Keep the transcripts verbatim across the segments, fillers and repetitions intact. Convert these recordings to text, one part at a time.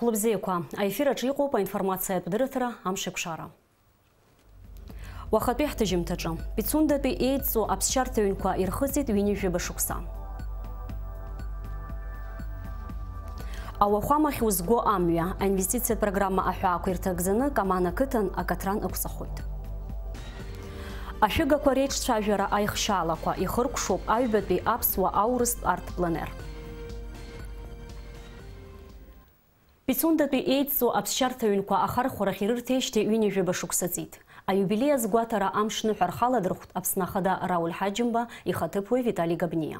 Хәлыбзиақәа, аефир аҿы иҟоуп аинформациатә дырраҭара Амшеикәшара. Уахатәи ҳҭыжьымҭаҿы, Пицундатәи еидҵо аԥсшьарҭа ҩнқәа ирхыҵит ҩынҩажәаба шықәса. Ауахәамахь узго амҩа, аинвестициатә программа аҳәаақәа ирҭагӡаны Каман ақыҭан акаҭран ықәҵахоит. Ашәыгақәа реиҿцәажәара аихшьаалақәа ихыркәшоуп аҩбатәи аԥсуа аурыстә арт-пленер. Пицундатәи еидҵо аԥсшьарҭа ҩнқәа ахархәарахь ирырҭеижьҭеи ҩынҩажәаба шықәса ҵит. Аиубилеи азгәаҭара амшныҳәа рхаладырхәт Аԥсны Ахада Рауль Ҳаџьымба ихаҭыԥуаҩ Витали Габниа.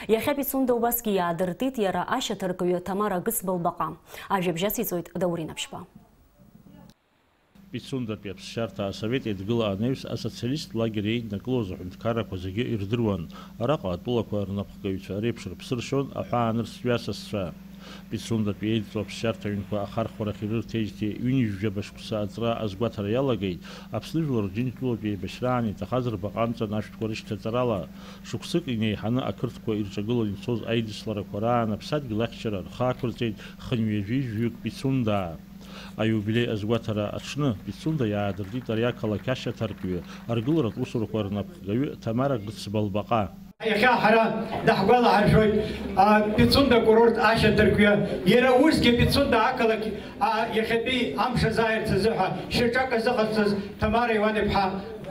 Иахьа Пицунда убасгьы иаадыртит иара ашьаҭаркҩы Ҭамара Гыцба лбаҟа. Ажәабжь ациҵоит Даурен Аԥшьба. Пицундатәи аԥсшьарҭа Асовет Еидгыла анаҩс асоциалисттә лагер еиднакылоз аҳәынҭқаррақәа зегьы ирдыруан. Араҟа атәылақәа рнапхгаҩцәа реиԥш рыԥсы ршьон аҳәаанырцәтәи асасцәа. Пицундатәи еидҵо аԥсшьарҭа ҩнқәа ахархәарахь ирырҭеижьҭеи ҩынҩажәаба шықәса аҵра азгәаҭара иалагеит Аԥсны Жәлар Џьынџьтәылатәи еибашьраан иҭахаз рбаҟа амҵан ашәҭқәа рышьҭаҵарала. Шықәсык инеиҳаны ақырҭқәа ирҿагыланы ицоз аидысларақәа раан аԥсадгьыл ахьчара рхы ақәырҵеит хынҩажәи жәаҩык пицундаа. Аиубилеи азгәаҭара аҽны, Пицунда иаадыртит ари ақалақь ашьаҭаркҩы, аргыларатә усурақәа рнапхгаҩы Ҭамара Гыцба лбаҟа. Иахьа ҳара даҳгәалаҳаршәоит, а, Пицунда акурорт ашьаҭаркҩы, иара усгьы Пицунда ақалақь, а, иахьатәи амш азааирц азыҳәа шьаҿак азыҟарҵаз Ҭамара Иоан-иԥҳа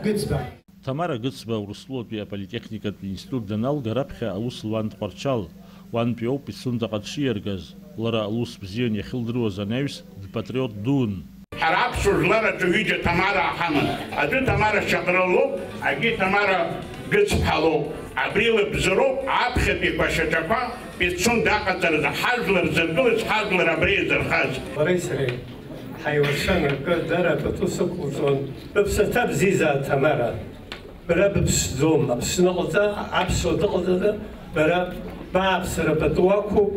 Гыцба. Ҭамара Гыцба Урыстәылатәи аполитехникатә институт даналга раԥхьа аус луан Тҟәарчал. Уантәи ауп Пицундаҟа дшиаргаз. Лара лус бзиан иахьылдыруаз анаҩс, дпатриот дуун. Ҳара аԥсуа жәлар аҿы ҩыџьа Ҭамараа ҳаман. Аӡәы Ҭамара Шьаҟрыл лоуп, агьи Ҭамара Гыцԥҳа лоуп. Абри лыбзоуроуп аԥхьатәиқәа ашьаҿақәа Пицунда аҟаҵаразы ҳажәлар зыргылаз, ҳажәлар абра еизырхаз. Лареи сареи ҳаилашан акы, дара пату сықәлҵон. Быԥсаҭа бзиазаап, Ҭамара. Бара быԥсӡом, Аԥсны ыҟаӡам, аԥсуа дыҟаӡам, бара бааԥсра пату ақәуп.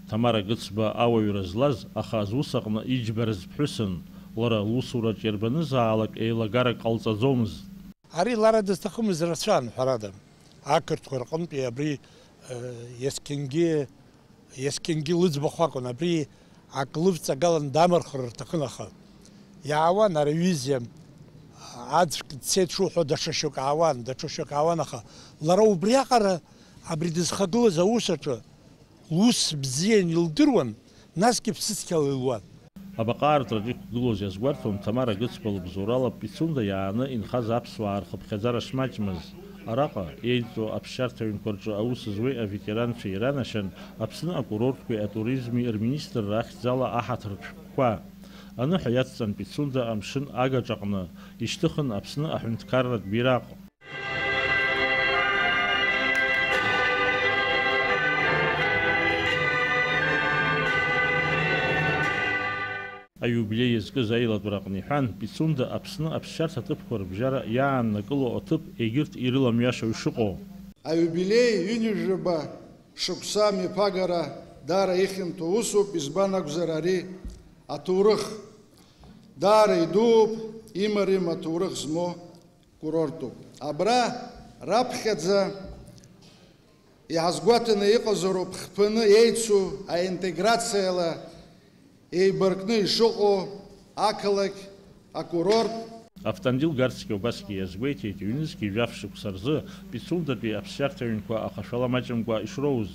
Ҭамара Гыцба ауаҩра злаз, аха зус аҟны иџьбараз ԥҳәысын, лара лусураҿ иарбанызаалак еилагарак ҟалҵаӡомызт. Ари лара дызҭахымыз рацәан, ҳәарада. Ақырҭқәа рҟынтәи абри, э, есқьынгьы, есқьынгьы лыӡбахә акәын, абри ак лывҵагалан дамырхыр рҭахын, аха иаауан ара ҩыза, аӡәк дцеит шуҳәо, даҽа шьоук аауан, даҽа шьоук аауан, аха лара убриаҟара абри дызхагылаз аус аҿы лус бзиан илдыруан, насгьы ԥсыцқьала илуан. Абаҟа аартраҿы иқәгылоз иазгәарҭон Ҭамара Гыцба лыбзоурала Пицунда иааны инхаз аԥсуаа рхыԥхьаӡара шмаҷмыз. Араҟа, еидҵо аԥсшьарҭа ҩнқәа рҿы аус зуеи аветеранцәеи иранашьан, Аԥсны акурортқәеи атуризми рминистрра ахьӡала аҳаҭыртә шәҟәқәа. Аныҳәа иацҵан Пицунда амшын агаҿаҟны, ишьҭыхын Аԥсны аҳәынҭқарратә бираҟ. Аиубилеи иазкыз аилатәара аҟны иҳәан, Пицунда Аԥсны аԥсшьарҭа ҭыԥқәа рыбжьара иааннакыло аҭыԥ егьырҭ ирыламҩашьо ишыҟоу. Аиубилеи ҩынҩажәаба шықәса мҩаԥагара даара ихьанҭоу усуп, избан акәзар, ари аҭоурых даара идууп, имариам аҭоурых змоу курортуп. Абра раԥхьаӡа иаҳазгәаҭаны иҟазароуп хԥаны еицу аинтеграциала еибаркны ишыҟоу ақалақь акурорт. Автандил Гарцкиа убасгьы иазгәеиҭеит, ҩнызқьи жәаф шықәса рзы Пицундатәи аԥсшьарҭа ҩнқәа ахашәала маҷымкәа ишроуз.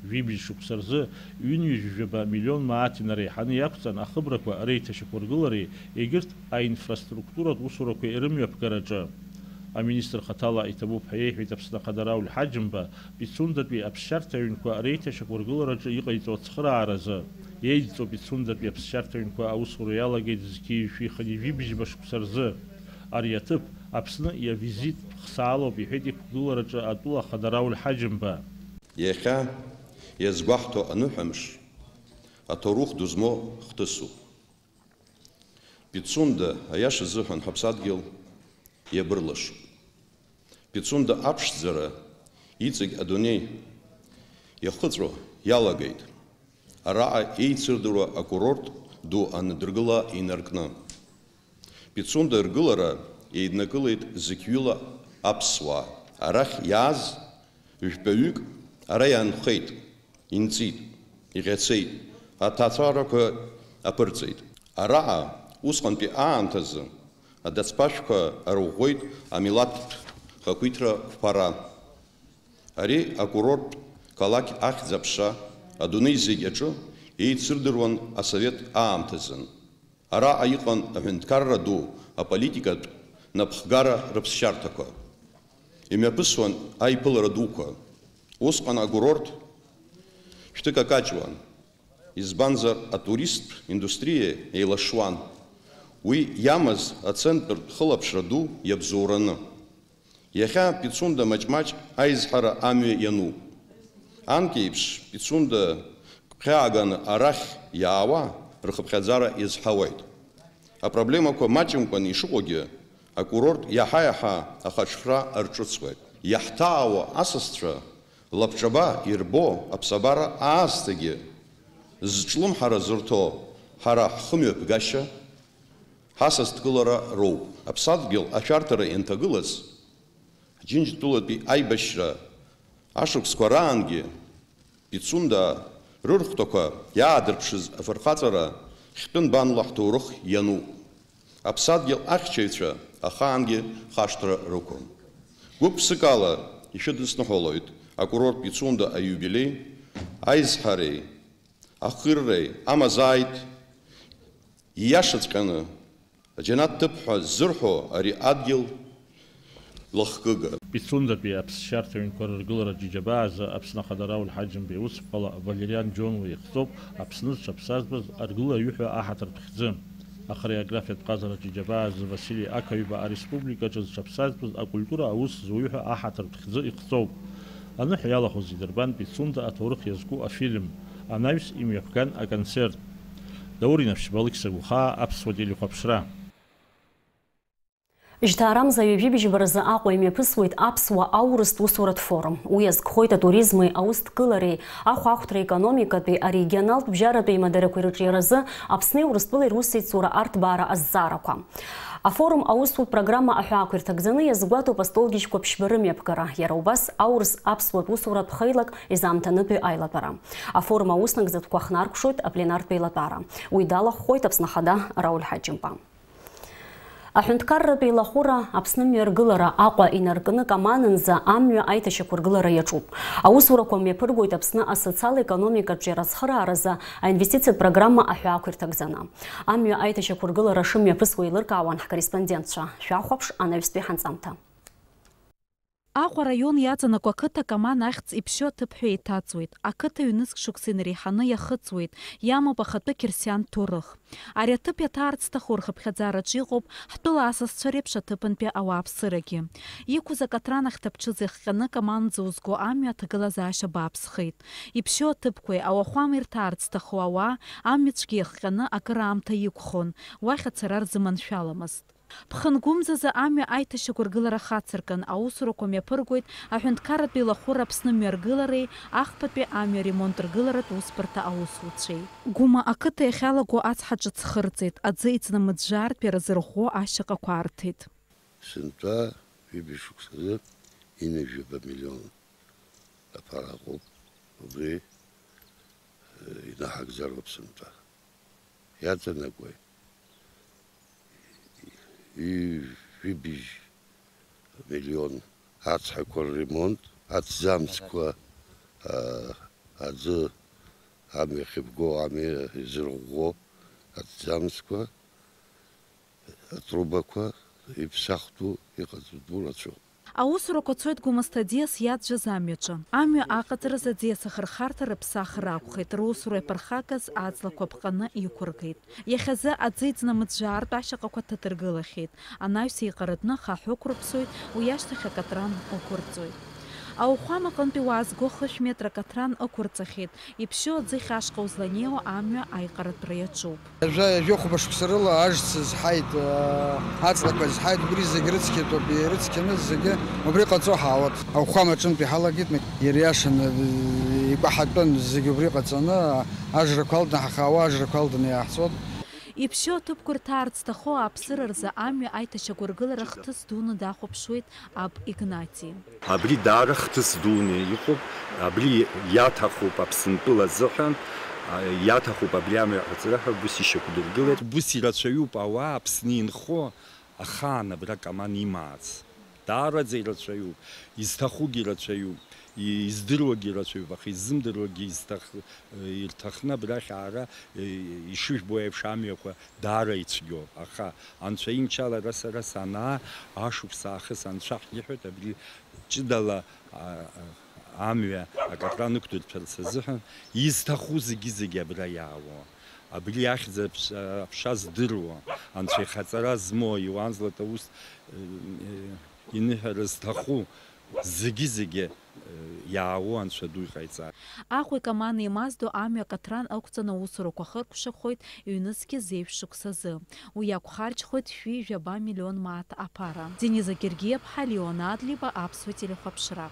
Жәибжь шықәса рзы ҩынҩажәижәаба миллион мааҭ инареиҳаны иақәҵан ахыбрақәа реиҭашьақәыргылареи егьырҭ аинфраструктуратә усурақәеи рымҩаԥгараҿы. Аминистр хаҭала иҭабуп ҳәа иеиҳәеит Аԥсны Ахада Рауль Ҳаџьымба, Пицундатәи аԥсшьарҭа ҩнқәа реиҭашьақәыргылараҿы иҟаиҵо ацхырааразы. Еидҵо Пицундатәи аԥсшьарҭа ҩнқәа аусура иалагеит зқьи жәшәи хынҩажәи жәибжьба шықәса рзы. Ари аҭыԥ Аԥсны иавизиттә хсаалоуп, иҳәеит иқәгылараҿы атәыла ахада Рауль Ҳаџьымба. Иахьа иазгәаҳҭо аныҳәамш аҭоурых ду змоу хҭысуп. Пицунда, аиаша азыҳәан, ҳаԥсадгьыл иабырлашуп. Пицунда аԥшӡара иҵегь адунеи иахыҵәо иалагеит, араҟа еицырдыруа акурорт ду анадыргыла инаркны. Пицунда ргылара еиднакылеит зықьҩыла аԥсуаа. Арахь иааз жәпаҩык ара иаанхеит, инҵит, иҟьацеит, аҭаацәарақәа аԥырҵеит. Араҟа усҟантәи аамҭазы адацԥашәқәа арӷәӷәеит амилаҭтә хақәиҭра қәԥара. Ари акурорттә қалақь ахьӡ-аԥша адунеи зегь аҿы еицырдыруан асовет аамҭазын. Араҟа иҟан аҳәынҭқарра ду аполитикатә напхгара рыԥсшьарҭақәа. Имҩаԥысуан аиԥылара дуқәа. Усҟан акурорт шәҭык акаҷуан, избанзар, атуристтә индустриа еилашуан. Уи иамаз ацентртә хылаԥшра ду иабзоураны. Иахьа Пицунда маҷ-маҷ аизҳара амҩа иануп. Анкьеиԥш, Пицунда гәхьааганы арахь иаауа рхыԥхьаӡара иазҳауеит. Апроблемақәа маҷымкәан ишыҟоугьы, акурорт иаҳа-иаҳа ахаҿхра арҿыцуеит. Иаҳҭаауа асасцәа лабҿаба ирбо аԥсабара аасҭагьы зҿлымҳара зырҭо ҳара ҳхымҩаԥгашьа, ҳасасдкылара роуп. Аԥсадгьыл ашәарҭара ианҭагылаз, Џьынџьтәылатәи аибашьра ашықәсқәа раангьы Пицунда рырхәҭақәа иаадырԥшыз афырхаҵара хьтәы нбанла ҳҭоурых иануп. Аԥсадгьыл ахьчаҩцәа ахаангьы хашҭра рықәым. Гәык-ԥсыкала ишәыдысныҳәалоит акурорт Пицунда аиубилеи аизҳареи ахирреи амазааит, ииашаҵәҟьаны, аџьанаҭ ҭыԥ ҳәа ззырҳәо ари адгьыл лыхкыга. Пицундатәи аԥсшьарҭа ҩнқәа рыргылара Џьаџьабаа азы Аԥсны Ахада Рауль Ҳаџьымба иусԥҟала Валериан Џьонуа ихҵоуп Аԥсны зҽаԥсазтәыз аргылаҩы ҳәа аҳаҭыртә хьӡы. Ахореографиатә ҟазара Џьаџьабаа азы Васили Ақаҩба ареспубликаҿы зҽаԥсазтәыз акультура аус зуҩы ҳәа аҳаҭыртә хьӡы ихҵоуп. Аныҳәа иалахәыз идырбан Пицунда аҭоурых иазку афильм, анаҩс имҩаԥган аконцерт. Даур Инапшьба, Алықьса Гәхаа, Аԥсуа телехәаԥшра. Жьҭаарамза ҩажәи быжьба рзы Аҟәа имҩаԥысуеит аԥсуа-аурыстә усуратә форум. Уи иазкхоит атуризми, аусҭгылареи, ахәаахәҭра, економикатәи, арегионалтә бжьаратәи аимадарақәеи рыҿиаразы Аԥсни Урыстәылеи русеицура арҭбаара азҵаарақәа. Афорум аусутә программа аҳәаақәа ирҭагӡаны иазгәаҭоуп астолгьежьқәа ԥшьба рымҩаԥгара, иара убас аурыс-аԥсуатә усуратә хеилак изаамҭанытәи аилатәара. Афорум ауснагӡатәқәа хнаркәшоит апленартә еилатәара. Уи далахәхоит Аԥсны Ахада Рауль Ҳаџьымба. Аҳәынҭқарратә еилахәыра Аԥсны мҩаргылара Аҟәа инаркны Каманынӡа амҩа аиҭашьақәыргылара иаҿуп. Аусурақәа мҩаԥыргоит Аԥсны асоциал-економикатә ҿиара ацхырааразы аинвестициатә программа аҳәаақәа ирҭагӡаны. Амҩа аиҭашьақәыргылара шымҩаԥысуа еилыркаауан ҳкорреспондентцәа. Шәахәаԥш анаҩстәи ҳанҵамҭа. Аҟәа араион иаҵанакуа ақыҭа Каман ахьӡ иԥшьоу аҭыԥ ҳәа еиҭаҵуеит. Ақыҭа ҩнызқь шықәса инареиҳаны иахыҵуеит, иамоуп ахатәы қьырсиан ҭоурых. Ари аҭыԥ иаҭаарц зҭаху рхыԥхьаӡараҿы иҟоуп ҳтәыла асасцәа реиԥш аҭыԥантәи ауааԥсырагьы. Иқәыз акатран ахьҭаԥҽыз иахҟьаны Каманӡа узго амҩа аҭагылазаашьа бааԥсхеит. Иԥшьоу аҭыԥқәеи ауахәами рҭаарц зҭаху ауаа амҩацәгьа иахҟьаны акыраамҭа иқәхон, уахь ацара рзыманшәаламызт. Ԥхынгәымзазы амҩа аиҭашьақәыргылара хацыркын, аусурақәа мҩаԥыргоит аҳәынҭқарратә еилахәыра Аԥсны мҩаргылареи ахԥатәи амҩа ремонт ргыларатә усбарҭа аусуцәеи. Гәыма ақыҭа иахьалаго ацҳа ҿыц хырҵеит, аӡы иҵнамыӡәӡәаартә иара зырӷәӷәо ашьаҟақәа арҭеит. Сынтәа ҩажәа шықәсазы инажәаба миллион аԥара ыҟоуп, убри, э, инаҳагӡароуп сынтәа. Иаҵанакуеит ҩажәибжь миллион ацҳақәа рремонт, аҭӡамцқәа, а, аӡы амҩа ахьыбго, амҩа изырӷәӷәо аҭӡамцқәа, атрубақәа, иԥсахтәу, иҟаҵатәу рацәоуп. Аусурақәа цоит Гәымсҭа аӡиас иаӡәӡәаз амҩаҿы. Амҩа аҟаҵаразы аӡиас ахырхарҭа рыԥсахра акәхеит, русура иаԥырхагаз аҵлақәа ԥҟаны иқәыргеит. Иахьазы аӡы иҵнамыӡәӡәаартә ашьаҟақәа ҭадыргылахьеит, анаҩс еиҟаратәны хаҳә ықәрыԥсоит, уи ашьҭахь акатран ықәырҵоит. Ауахәама аҟынтәи уаазго хышә метра акатран ықәырҵахьеит, иԥшьоу аӡыхь ашҟа узланеиуа амҩа аиҟаратәра иаҿуп. Жәа-, жәохәба шықәса рыла ажц зҳаит, аа, аҵлақәа зҳаит, убри зегь рыцқьатәуп, ирыцқьаны зегьы убри ҟаҵо ҳаауеит. Ауахәама аҿынтә иҳалагеит, ириашаны, икәаҳатәын зегь убри ҟаҵаны, ажрақәа алданы ҳахаауа, ажрақәа алданы иааҳҵоит. Иԥшьоу аҭыԥқәа рҭаарц зҭаху ааԥсыра рзы амҩа аиҭашьақәыргылара хҭыс дуны дахәаԥшуеит аб Игнати. Абри даара хҭыс дуны иҟоуп, абри иаҭахуп Аԥсынтәыла азыҳәан, Иаҭахуп абри амҩа ҟарҵара ҳәа убыс ишьақәдыргылеит. Убыс ирацәаҩуп ауаа Аԥсны инхо ахаан абра Каман имаац. Даараӡа ирацәаҩуп. Изҭахугьы рацәаҩуп. Издыруагьы рацәаҩуп, аха иззымдыруагьы изҭах-, ирҭахны абрахь аара, ишыжәбо еиԥш, амҩақәа даара ицәгьоуп. Аха Анцәа имчала ара сара санаа, ашықәс аахыс Анцәа ҳиҳәоит, абри ҷыдала, а, а, амҩа акатран ықәдырҭәарц азыҳәан, изҭаху зегьы-зегьы абра иаауа. Абри ахьӡ аԥш-, аԥша здыруа, Анцәа ихаҵара змоу, Иоанн Златоуст, э, э, иныҳәара зҭаху зегьы-зегьы, э, иаауа Анцәа ду иҟаиҵар. Аҟәеи Камани еимаздо амҩа акатран ықәҵаны аусурақәа хыркәшахоит ҩнызқьи зеижә шықәсазы. Уи иақәхарџьхоит шәи жәаба миллион мааҭ аԥара. Дениза Гергиаԥҳа, Леон Адлиба, Аԥсуа телехәаԥшра.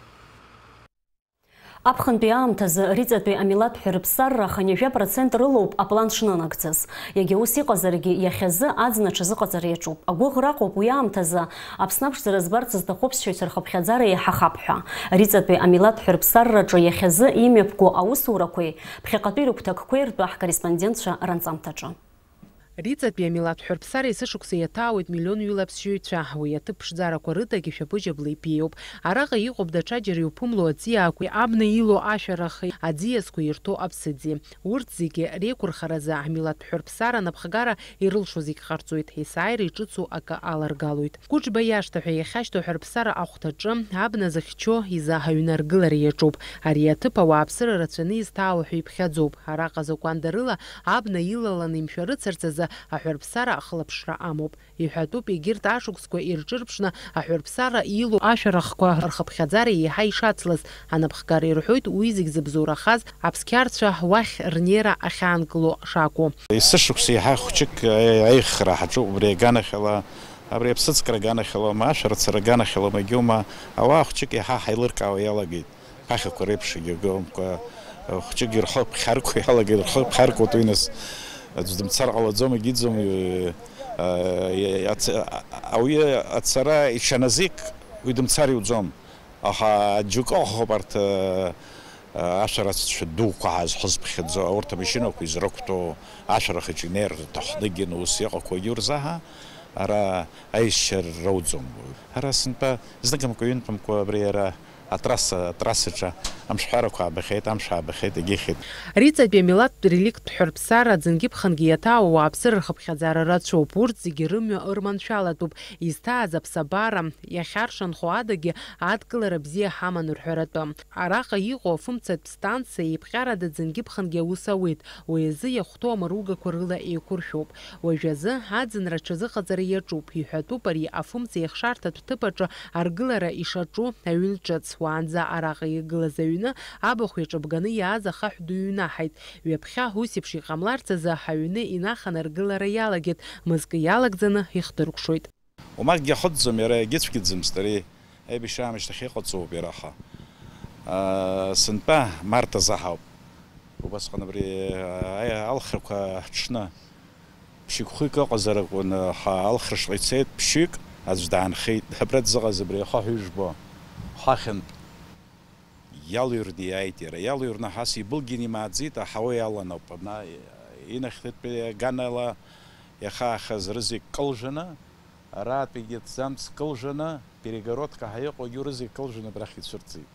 Аԥхынтәи аамҭазы Риҵатәи амилаҭ ҳәырԥсарра хынҩажәа процент рылоуп аплан шнанагӡаз. Иагьа ус иҟазаргьы, иахьазы аӡын аҽазыҟаҵара иаҿуп. Агәыӷра ыҟоуп уи аамҭазы Аԥсны аԥшӡара збарц зҭаху аԥсшьаҩцәа рхыԥхьаӡара еиҳахап ҳәа. Риҵатәи амилаҭ ҳәырԥсарраҿы иахьазы имҩаԥго аусурақәеи ԥхьаҟатәи рыгәҭакқәеи ртәы ҳкорреспондентцәа ранҵамҭаҿы. Риҵатәи амилаҭ ҳәырԥсара есышықәса иаҭаауеит миллион ҩыла аԥсшьаҩцәа. Уи аҭыԥ ԥшӡарақәа рыдагьы шәабыжь аблеиԥиоуп. Араҟа иҟоуп даҽаџьара иуԥымло аҵиаақәеи абна илоу ашәарахи аӡиасқәа ирҭоу аԥсыӡи. Урҭ зегьы реиқәырхаразы амилаҭ ҳәырԥсара анапхгара ирылшо зегь ҟарҵоит, есааира иҿыцу акы аларгалоит. Кәыҿба иашҭа ҳәа иахьашьҭоу ҳәырԥсара ахәҭаҿы абна зыхьчо изы аҩны аргылара иаҿуп. Ари аҭыԥ ауааԥсыра рацәаны изҭаау ҳәа иԥхьаӡоуп. Араҟа закәандарыла абна илаланы имшәарыцарц азы аҳәырԥсара ахылаԥшра амоуп. Иҳәатәуп, егьырҭ ашықәсқәа ирҿырԥшны аҳәырԥсара илоу ашәарахқәа рхыԥхьаӡара еиҳа ишацлаз. Анапхгара ирҳәоит, уи зегь зыбзоурахаз аԥсқьарцәа уахь рнеира ахьаанкыло шакәу. Есышықәса еиҳа хәҷык аихра ҳаҿуп убри аганахьала, абри аԥсыӡкра аганахьалоума, ашәарыцара аганахьалоума, егьоума, ауаа хәҷык еиҳа ҳаилыркаауа иалагеит. Ԥахьақәа реиԥш егьыргомкәа, хәҷык ирхы ԥхьаркуа иалагеит, рхы ԥхьаркуеит, уи нас аӡә дымцар ҟалаӡом, егьиӡом, э, э, ац-, а-, ауаҩы ацара иҽаназик, уи дымцар иуӡом. Аха џьоукы ыҟахуп арҭ, э, э, ашәарыцацәа дуқәа ҳазҳәызԥхьаӡо, урҭ амашьынақәа изрықәтәоу, ашәарахаҿы инеир рҭахнагьы, ус иҟақәоу егьырзаҳа, ара аишьцәа роуӡом. Ара сынтәа зныкымкәа-ҩынтәымкәа абри ара атрасса, атрассаҿы амшҳәарақәа аабахьеит, амш аабахьеит, егьихьеит. Риҵатәи амилаҭтә реликттә ҳәырԥсара аӡынгьы-ԥхынгьы иаҭаау ауааԥсыра рхыԥхьаӡара рацәоуп. Урҭ зегьы рымҩа ырманшәалатәуп. Изҭааз аԥсабара иахьаршанхо адагьы адкылара бзиа ҳаман рҳәаратәы. Араҟа иҟоу афымцатә станциа еиԥҟьарада аӡынгьы-ԥхынгьы аус ауеит. Уи азы иахәҭоу амаругақәа рыла еиқәыршәоуп. Уажәазы аӡынра аҽазыҟаҵара иаҿуп. Иҳәатәуп ари афымца иахшарҭатә ҭыԥ аҿы аргылара ишаҿу аҩн ҿыц. Уаанӡа араҟа игылаз аҩны абахә иаҿыбганы иааз ахаҳә ду ҩнаҳаит. Ҩаԥхьа ус еиԥш иҟамларц азы аҩны инахан аргылара иалагеит, мызкы иалагӡаны ихдыркәшоит. Уамакгьы ахыҵӡом, иара егьыцәгьаӡамызт ари. Аибашьра аамышьҭахь иҟаҵоуп иара, аха, аа, сынтәа март азы ҳауп. Убасҟан абри, аа, алхрақәа ҳҽны ԥшьҩык-хәҩык ыҟазар акәын, аха алхра шҟа ицеит ԥшьҩык, аӡә даанхеит. Абра дзыҟаз абри ахаҳә ижәбо, ҳахьынтә иалыҩрны иааит иара. Иалыҩрны ҳас ибылгьаны имааӡеит, аҳауа иалан ауп. Абна инахьхьытәи аганала иахаахаз рызегь кылжаны, араатәигьы ҭӡамц кылжаны, перегородка ҳәа иҟоугьы рызегь кылжәаны абрахь ицәырҵит.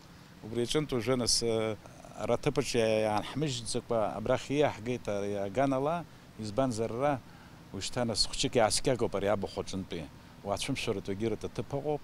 Убри аҿынтә уажәы нас, ара аҭыԥаҿ иаанҳмыжьӡакәа абрахь ииаҳгеит ари аганала, избанзар ара уажәшьҭа нас хәҷык иааскьагоуп ари абахә аҿынтәи. Уацәымшәаратәгьы рыҭ аҭыԥ ыҟоуп,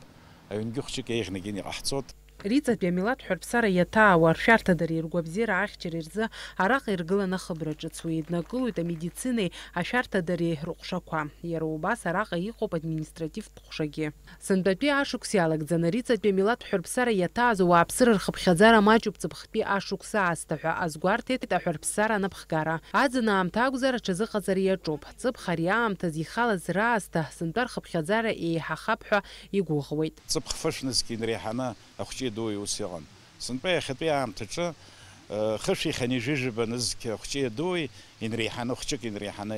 аҩнгьы хәҷык еиӷьны-еиӷьны иҟаҳҵоит. Риҵатәи амилаҭ ҳәырԥсара иаҭаауа ршәарҭадареи ргәабзиара ахьчареи рзы араҟа иргылан ахыбра ҿыц, уи еиднакылоит амедицинеи ашәарҭадареи рыҟәшақәа. Иара убас араҟа иҟоуп административтә ҟәшагьы. Сынтәатәи ашықәс иалагӡаны Риҵатәи амилаҭ ҳәырԥсара иаҭааз ауааԥсыра рхыԥхьаӡара маҷуп ҵыԥхтәи ашықәс аасҭа ҳәа азгәарҭеит аҳәырԥсара анапхгара. Аӡын аамҭа акәзар, аҽазыҟаҵара иаҿуп. Ҵыԥх ари аамҭазы ихалаз раасҭа сынтәа рхыԥхьаӡара еиҳахап ҳәа игәыӷуеит. Ҵыԥх фышә нызқь инреиҳаны ахәҷы иадуи ус иҟан. Сынтәа иахьатәи аамҭаҿы, э, хышәи хынҩажәи жәаба нызқь ахәҷы иадуи инреиҳаны, хәҷык инреиҳаны,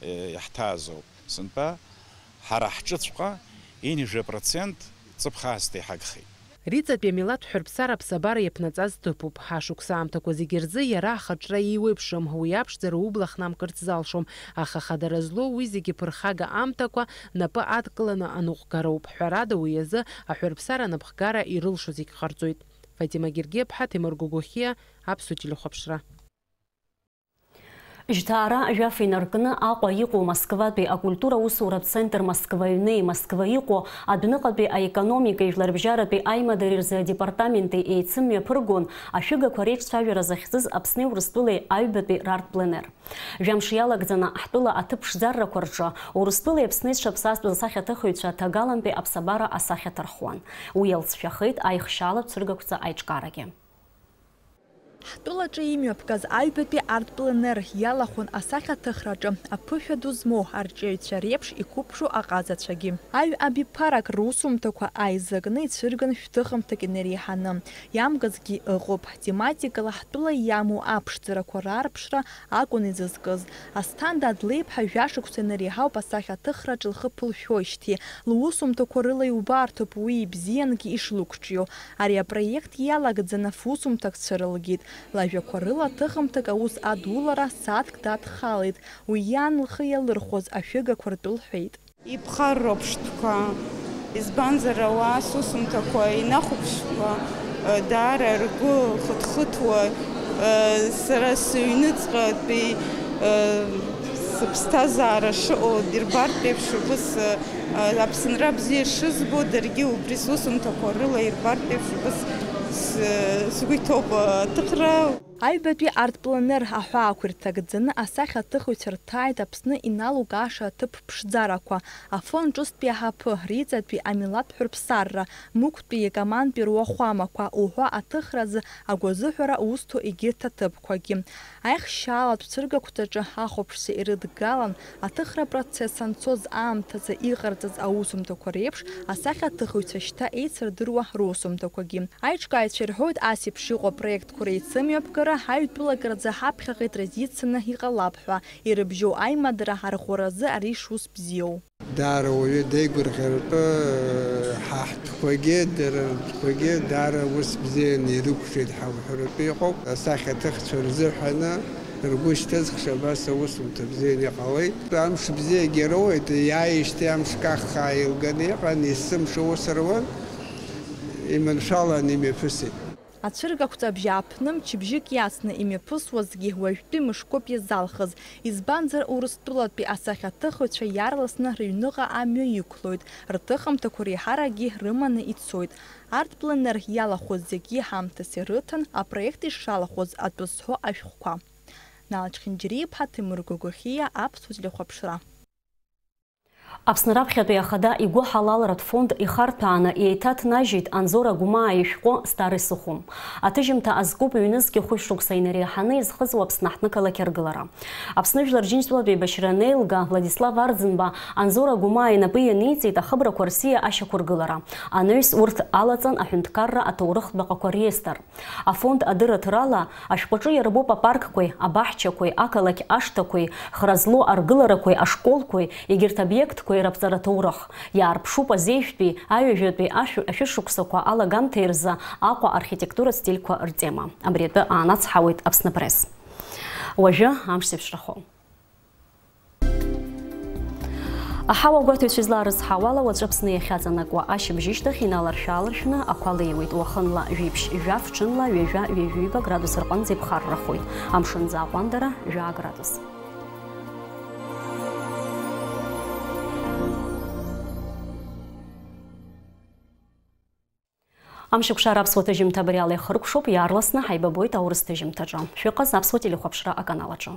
э, иаҳҭаазоуп. Сынтәа ҳара ҳҿыҵәҟьа ҩажәа процент ҵыԥх аасҭа иҳагхеит. Риҵатәи амилаҭ ҳәырԥсара аԥсабара иаԥнаҵаз ҭыԥуп. Ашықәс аамҭақәа зегьы рзы иара ахаҿра еиуеиԥшым, уи аԥшӡара убла хнамкырц залшом, аха хадара злоу уи зегьы ԥырхага аамҭақәа напы адкыланы аныҟәгароуп. Ҳәарада, уи азы аҳәырԥсара анапхгара ирылшо зегь ҟарҵоит. Фатима Гергиаԥҳа, Ҭемыр Гогохиа, Аԥсуа телехәаԥшра. Жьҭаара жәаф инаркны Аҟәа иҟоу Москватәи акультура усуратә центр Москва ҩни, Москва иҟоу адәныҟатәи аекономикеи жәларбжьаратәи аимадареи рзы адепартаменти еицымҩаԥыргон ашәыгақәа реиҿцәажәара захьӡыз Аԥсни Урыстәылеи аҩбатәи рарт-пленер. Жәамш иалагӡаны ҳтәыла аҭыԥ ԥшӡаррақәа рҿы Урыстәылеи Аԥсни зҽаԥсазтәыз асахьаҭыхыҩцәа ҭагалантәи аԥсабара асахьа ҭархуан. Уи иалҵшәахеит аихшьаалатә цәыргақәҵа аиҿкаарагьы. Ҳтәылаҿы имҩаԥгаз аҩбатәи арт-пленер иалахәын асахьаҭыхраҿы аԥышәа ду змоу арҿиаҩцәа реиԥш иқәыԥшу аҟазацәагьы. Аҩ абиԥарак русумҭақәа ааизакны ицәырган шәҭыхымҭак инареиҳаны. Иамгазгьы ыҟоуп. Тематикала ҳтәыла иамоу аԥшӡарақәа раарԥшра акәын изызкыз. Асҭанда Адлеиԥҳа жәашықәса инареиҳауп асахьаҭыхраҿы лхы ԥылшәоижьҭеи. Лусумҭақәа рыла иубарҭоуп уи ибзиангьы ишлықәҿио. Ари апроект иалагӡаны фусумҭак цәырылгеит. Лажәақәа рыла ҭыхымҭак аус адулара сааҭк дадхалеит. Уи иан лхы иалырхәоз ашәыгақәа ртәы лҳәеит. Иԥхарроуп шәтәқәа, избанзар ауаа сусумҭақәа инахәаԥшуа, даара ргәы хыҭхыҭуа, сара сыҩныҵҟатәи сыԥсҭазаара шыҟоу дирбартә еиԥш убыс, Аԥсынра бзиа шызбо, даргьы убри сусумҭақәа рыла ирбартә еиԥш убыс с-, сгәы иҭоуп аҭыхра. Аҩбатәи арт-пленер аҳәаақәа ирҭагӡаны асахьаҭыхыҩцәа рҭааит Аԥсны иналукааша аҭыԥ ԥшӡарақәа, Афон ҿыцтәи аҳаԥы, Риҵатәи амилаҭ ҳәырԥсарра, Мықәтәи Иакамантәи руахәамақәа уҳәа аҭыхразы агәазыҳәара усҭо егьырҭ аҭыԥқәагьы. Аихшьаалатә цәыргақәҵаҿы ахәаԥшцәа ирыдгалан, аҭыхра процесс анцоз аамҭазы иҟарҵаз аусумҭақәа реиԥш, асахьаҭыхыҩцәа шьҭа еицырдыруа русумҭақәагьы. Аиҿкааҩцәа ирҳәоит, ас еиԥш иҟоу апроектқәа реицымҩаԥгара аҩтәылак рзы ҳаԥхьаҟа итрадицианы иҟалап ҳәа, ирыбжьоу аимадара арӷәӷәаразы ари шус бзиоу. Даара уаҩы деигәырӷьаратәы, ҳа ҳтәқәагьы, дара ртәқәагьы даара ус бзианы ирықәшәеит ҳәа уҳәаратәы иҟоуп. Асахьаҭыхцәа рзыҳәаны ргәы шьҭызхша абас аусумҭа бзианы иҟалеит. Амш бзиагьы роуеит, иааижьҭеи амш каххаа еилганы иҟан, есымша ус руан, иманшәалан имҩаԥысит. Ацәыргақәҵа абжьааԥны мчыбжьык иацны имҩаԥысуазгьы уажәтәи мышқәоуп иазалхыз, избанзар, Урыстәылатәи асахьаҭыхыҩцәа иаарласны рыҩныҟа амҩа иқәлоит, рҭыхымҭақәа реиҳаракгьы рыманы ицоит. Арт-пленер иалахәыз зегьы ҳамҭас ирыҭан, апроект ишалахәыз атәы зҳәо ашәҟәқәа. Нал Чхинџьариа-иԥҳа, Ҭемыр Гогохиа, Аԥсуа телехәаԥшра. Аԥсны раԥхьатәи ахада игәыҳалалратә фонд ихарҭәааны еиҭаҭнажьит Анзор Агәмаа ишәҟәы Старый Сухум. Аҭыжьымҭа азкуп ҩнызқьи хәышә шықәса инареиҳаны изхыҵуа Аԥсны аҳҭнықалақь аргылара. Аԥсны Жәлар Џьынџьтәылатә еибашьра анеилга, Владислав Арӡынба Анзор Агәмаа инапы ианиҵеит ахыбрақәа рсиа ашьақәыргылара. Анаҩс урҭ алаҵан аҳәынҭқарра аҭоурыхтә баҟақәа реестр. Афонд адырраҭарала, ашәҟәаҿы иарбоуп апаркқәеи, абаҳчақәеи, ақалақь ашҭақәеи, хра злоу аргыларақәеи, ашколқәеи, егьырҭ обиектқәеи раԥҵара ҭоурых. Иаарԥшуп азеижәтәи, аҩажәатәи ашә-, ашәышықәсақәа алагамҭеи рзы Аҟәа архитектуратә стильқәа ртема. Абри атәы аанацҳауеит Аԥсныпресс. Уажәы амш зеиԥшрахо. Аҳауа гәаҭаҩцәа излаарызҳауала, уаҵәы Аԥсны иахьаҵанакуа ашьыбжьышьҭахь иналаршә-ааларшәны ақәа леиуеит, уахынла жәиԥшь-жәаф, ҽынла ҩажәа-ҩажәиба градус рҟынӡа иԥхаррахоит. Амшын аӡы аҟәандара жәаа градус. Амшеикәшара аԥсуа ҭыжьымҭа абри ала ихыркәшоуп, иаарласны ҳаибабоит аурыс ҭыжьымҭаҿы. Шәыҟаз аԥсуа телехәаԥшра аканал аҿы.